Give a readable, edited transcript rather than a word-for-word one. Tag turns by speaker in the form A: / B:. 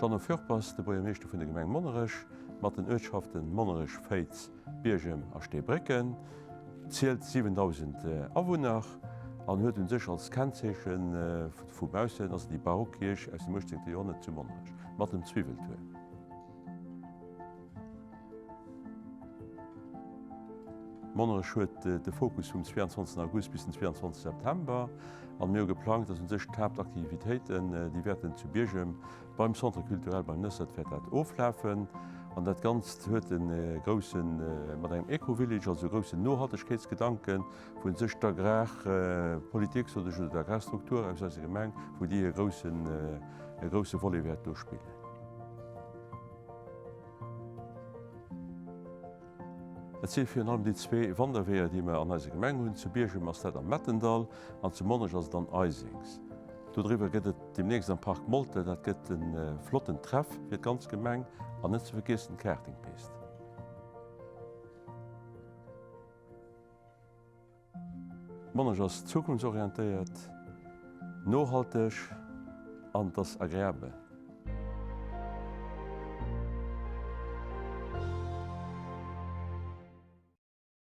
A: Jeannot Fürpass, de Buergermeeschter vun der Gemeng Monnerech, mat den Uertschaften Monnerech, Féiz, Biergem a Steebrécken, zielt 7.000 Awunner an huet un sech als Kennzeeche vu baussen ass et déi barock Kierch aus dem 18. Joerhonnert zu Monnerech mat dem Zwiwweltuerm. Monnerech huet de Fokus vum 22 August bis den 22 September an mir hu geplangt, dass un sech d'Haaptaktivitéiten, déi wäerten zu Biergem beim Centre culturel beim Nëssert wäert dat oflafen an dat Ganzt huet e groussen, mat engem Eco-Village, also e groussen Nohaltegkeetsgedanken, wou un sech d'Agrarpolitik, sot ech, oder d'Agrarstruktur aus eiser Gemeng, wou déi e groussen, e grousse Volet wäert do spillen. Et si virun allem déi zwee Wanderweeër, déi mer an eiser Gemeng hunn. Zu Biergem ass dat am Mettendall an zu Monnerech ass et an Eisings. Do driwwer gëtt et deemnächst am Park Molter. Dat gëtt e flotten Treff fir d'ganz Gemeng an net ze vergiessen d'Kartingpist. Monnerech ass zukunftsorientéiert, nohalteg an et ass agreabel.